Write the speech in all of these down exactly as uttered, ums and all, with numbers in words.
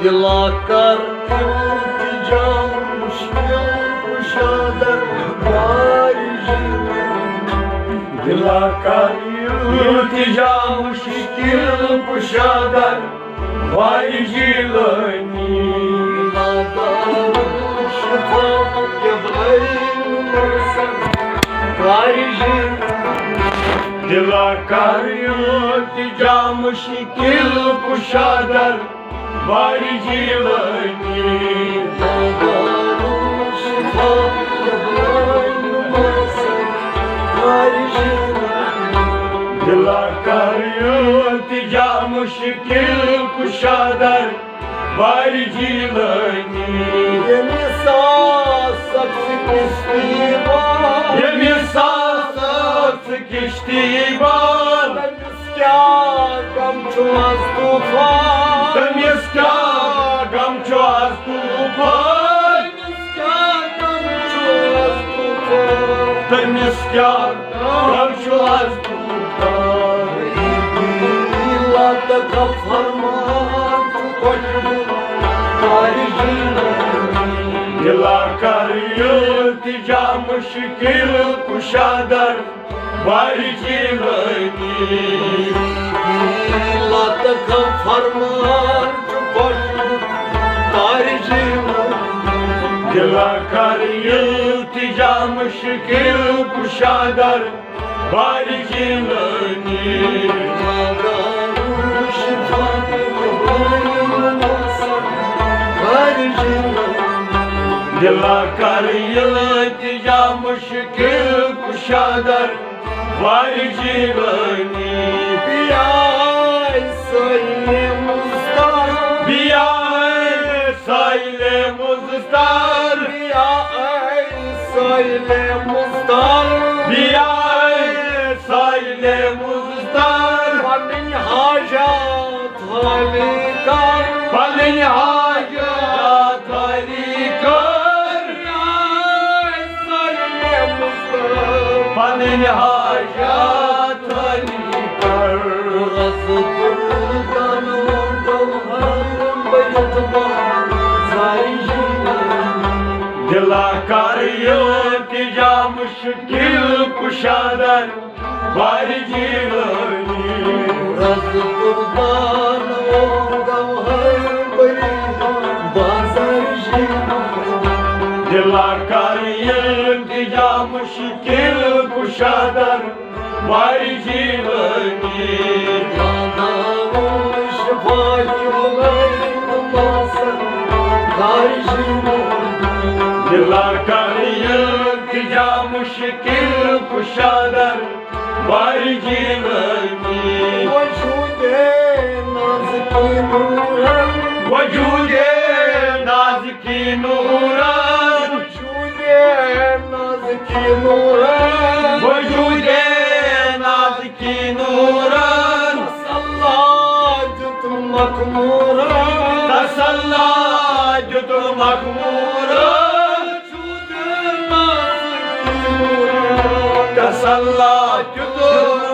دِلا کر التجا مشکل کُشا در بارِش۔ دِلا کر التجا مشکل کُشا در بارِش جیلانی۔ دِلا کر التجا مشکل کُشا در بارِش جیلانی۔ دِلا کر التجا مشکل کُشا در بارِش جیلانی۔ ییٚمہِ ساسَس کِشتی بار۔ ییٚمہِ ساسَس کِشتی بار۔ تٔمِس کیٛاہ غم چھُ از طوفان؟ تٔمِس کیٛاہ غم چھُ از طوفان؟ تٔمِس کیٛاہ غم چھُ از طوفان؟ تٔمِس کیٛاہ غم چھُ از طوفان؟ لطف فرمان چھُ خۄشبوٗ تارِ جیلانی۔ دِلا کر التجا مشکل کُشا در بارِش جیلانی۔ لطف فرمان چھُ خۄشبوٗ تارِ جیلانی۔ دِلا کر التجا مشکل کُشا در بارِش جیلانی۔ دِلا کر التجا مشکل کُشا در بارِش جیلانی۔ بیاے سٲیلے مُضطر۔ بیاے سٲیلے مُضطر۔ بیاے سٲیلے مُضطر۔ بیاے سٲیلے مُضطر۔ پنٕنۍ حاجات حٲلی کر۔ پنٕنۍ حاجات حٲلی کر۔ پنٕنۍ حاجات حٲلی کر۔ دِلا کر التجا مشکل کُشا در بارِش جیلانی۔ رز قربان او گوہر بری بازار جیلانی۔ دِلا کر التجا مشکل کُشا در بارِش جیلانی۔ دانا او شفا کی مغیب بازار جیلانی۔ دِلا کر التجا مشکل کُشا در بارِش جیلانی۔ وجودِ نازکی نورن۔ وجودِ نازکی نورن۔ وجودِ نازکی نورن۔ وجودِ نازکی نورن۔ تسلا دیُت مخمورن۔ تسلا دیُت مخمورن۔ تسلا دیُت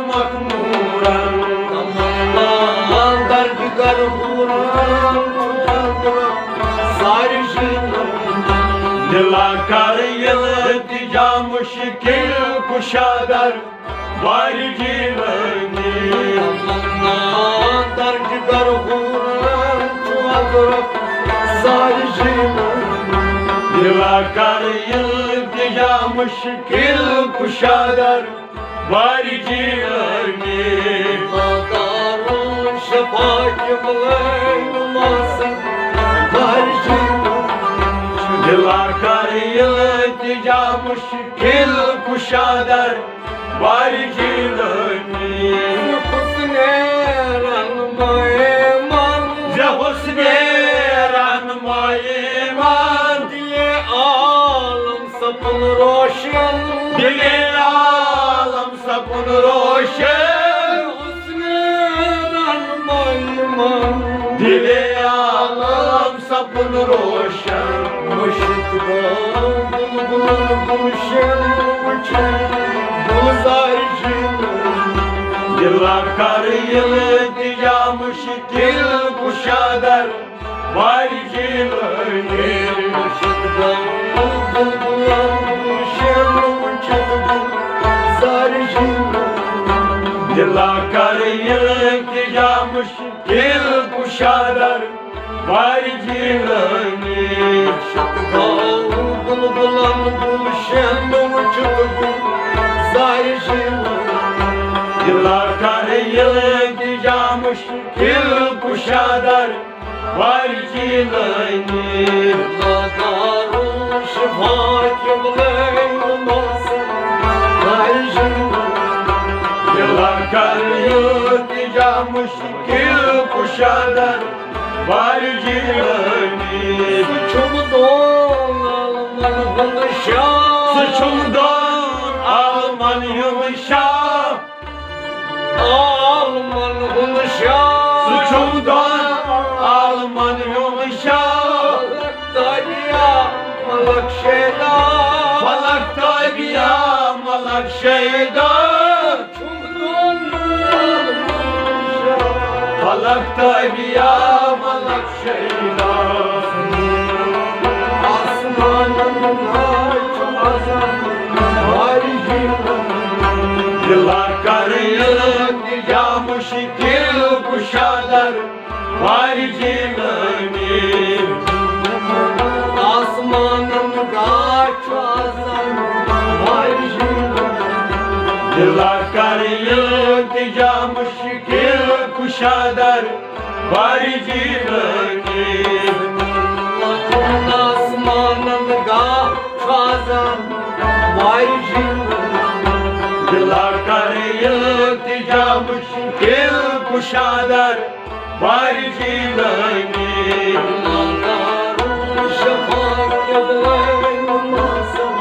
مخمورن۔ تمنا اندر جگر پورن۔ سارِ جیلانی۔ دِلا کر التجا مشکل کُشا در بارِش جیلانی۔ تمنا اندر جگر پورن۔ سارِ جیلانی۔ دِلا کر التجا مشکل کُشا در بارِش جیلانی۔ دِلا کر التجا مشکل کُشا در بارِش جیلانی۔ حسنِ رنمایمان۔ ز حسنِ رنمایمان۔ دِلِ عالم سپُد روشن۔ دِلِ عالم سپُد روشن۔ حسنِ رنمایمان۔ دِلِ عالم سپُد روشن۔ مشت گو بلبل گلشن وچھن۔ گلزار جیلانی۔ دِلا کر التجا مشکل کُشا در وارِ جیلانی۔ مُرشد گوٚو بُلبُلن گُلشن وُچھِتھ گُلزار جیلانی۔ دِلا کر التجا مُشکل کُشا در وارِ جیلانی۔ مُرشد گوٚو بُلبُلن گُلشن وُچھِتھ گُلزار جیلانی۔ دِلا کر التجا مُشکل کُشا در وارِ جیلانی۔ لا دارالشفا قبلہ ماسن وارِ جیلانی۔ دِلا کر التجا مُشکل کُشا در وارِ جیلانی۔ سُہ چھُم دون عالمن ہُنٛد شاہ۔ سُہ چھُم دون عالمن ہُنٛد شاہ۔ عالمن ہُنٛد شاہ۔ سُہ چھُم دون عالمن ہُنٛد شاہ۔ فلک تابیا ملک شیدا۔ فلک تابیا ملک شیدا۔ چھُم دون عالمن ہُنٛد شاہ۔ فلک تابیا ملک شیدا۔ آسمانن ہا چھُ اذان وارِ جیلانی۔ دِلا کر التجا مُشکل کُشا در وارِ جیلانی۔ آسمانن گاہ چھُ اذان وارِ جیلانی۔ دِلا کر التجا مُشکل کُشا در وارِ جیلانی۔ آسمانن گاہ چھُ اذان وارِ جیلانی۔ دِلا کر التجا مُشکل کُشا در وارِ جیلانی۔ شفا قبلہ ماسن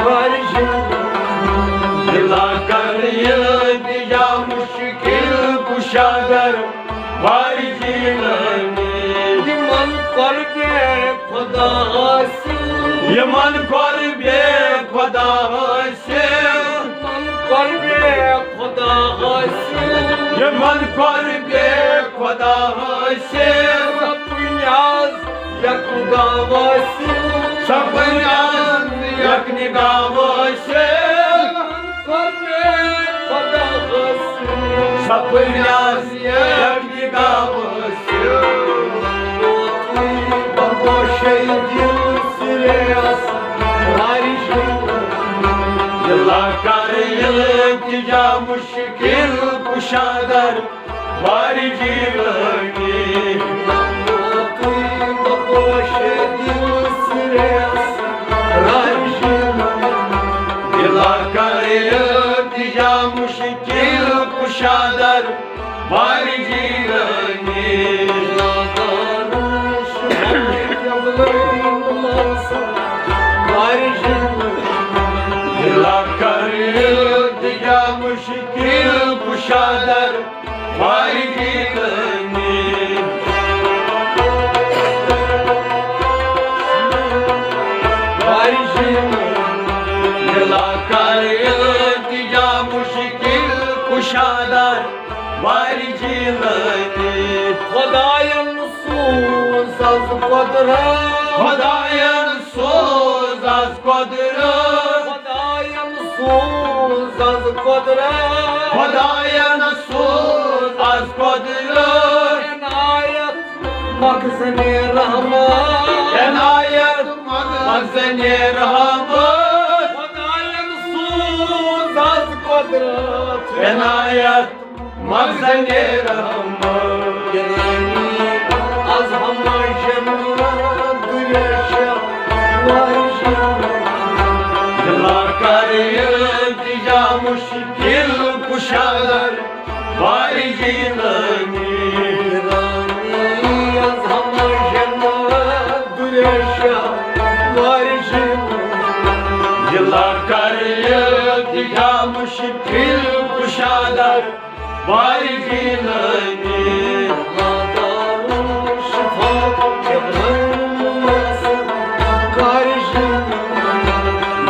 وارِ جیلانی۔ دِلا کر التجا مُشکل کُشا در وارِ جیلانی۔ یِمن کوٚر بے خدا حٲصِل۔ یِمن کوٚر بے خدا حٲصِل۔ یِمن کوٚر بے خدا حٲصِل۔ یِمن کوٚر بے خدا حٲصِل۔ سپٕنۍ آز یک نگاہ وٲصِل۔ سپٕنۍ آز یک نگاہ وٲصِل۔ یِمن کوٚر بے خدا حٲصِل۔ سپٕنۍ آز یک نگاہ وٲصِل۔ بگوشے دل سریس وارش۔ دِلا کر التجا مُشکل کُشا در وارِ جیلانی۔ بگوشے دل سریس وارش۔ دِلا کر التجا مُشکل کُشا در وارِ جیلانی۔ دِلا کر التجا مُشکل کُشا در وارِ جیلانی۔ وارِ جیلانی۔ دِلا کر التجا مُشکل کُشا در وارِ جیلانی۔ خدایَن سوز از قدرت۔ خدایَن سوز از قدرت۔ خدایَن سوز از قدرت۔ خدایَن سوز از قدرت۔ عنایت مخزن رحمت۔ عنایت مخزن رحمت۔ خدایَن سوز از قدرت۔ عنایت مخزن رحمت۔ گرانی از ہما جنت گریشہ وارشہ۔ دِلا کر التجا مُشکل کُشا در وارِ جیلانی۔ گرانی از ہما جنت گریشہ وارشہ۔ دِلا کر التجا مُشکل کُشا در وارِ جیلانی۔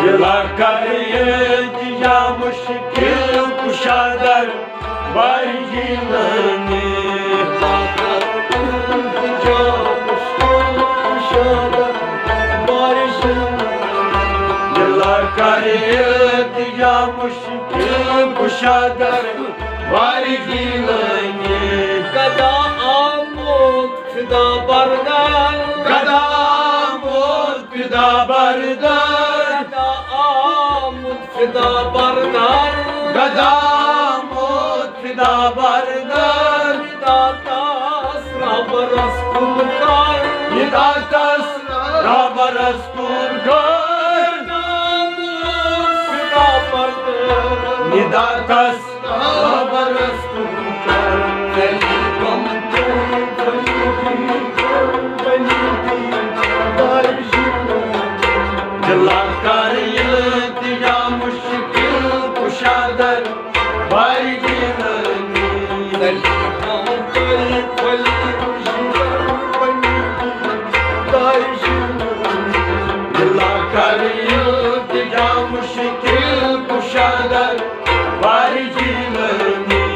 دِلا کر التجا مُشکل کُشا در وارِ جیلانی۔ شادر باری جیلانی۔ گدا آمُت فدا بردار۔ گدا آمُت فدا بردار۔ گدا آمُت فدا بردار۔ گدا آمُت فدا بردار۔ نداتس رہبرس کُن کر۔ نداتس رہبرس کُن کر۔ نداتس رہبرس کُن کر۔ نداتس رہبرس کُن کر۔ دِلا کر التجا مشکل کُشا در باری جیلانی۔ دِلا کر التجا مشکل کُشا در باری جیلانی۔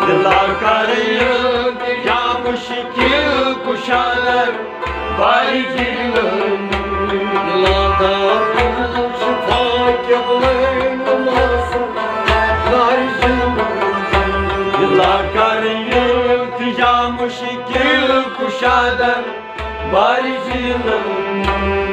دِلا کر التجا مشکل کُشا در باری جیلانی۔ لادا شفا قبلے نماز باری جیلانی۔ دِلا کر التجا مشکل کُشا در باری جیلانی۔